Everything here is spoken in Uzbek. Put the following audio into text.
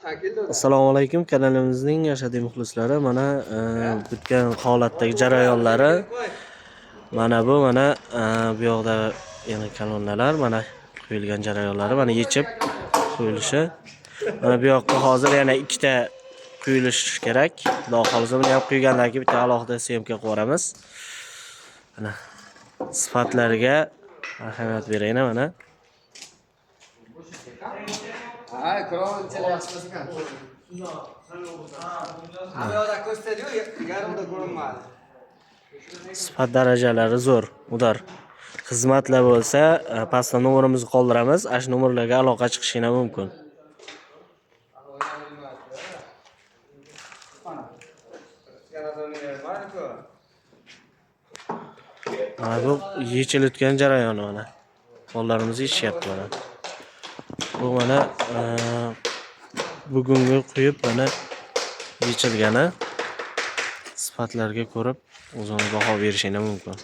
Assalomu alaykum, kanalimizning ashaddiy muxlislari. Mana bitgan holatdagi jarayonlari. Mana bu, mana bu yoqda yana kolonnalar, mana quyilgan jarayonlari, mana yechib quyilishi. Mana bu yoqqa hozir yana ikkita quyilishi kerak. Xudo xohlasa, buni ham quygandan keyin bitta alohida съёмка qilib yuboramiz. Mana sifatlariga ahamiyat beraylik mana. Ha, ko'rincha yaxshi ekan. Hamma yoqda ko'rsatdi-yu, yarimda ko'rinmadi. Sifat darajalari zo'r, udar. Xizmatlar bo'lsa, pastda nomerimizni qoldiramiz. Ana shu nomerlarga aloqa chiqishinglar mumkin. Mana bu yechilayotgan jarayoni mana. Bolalarimiz yechyapti mana. Bu mana bugungi quyib mana yechilgani. Sifatlarga ko'rib o'zini baho berishinglar mumkin.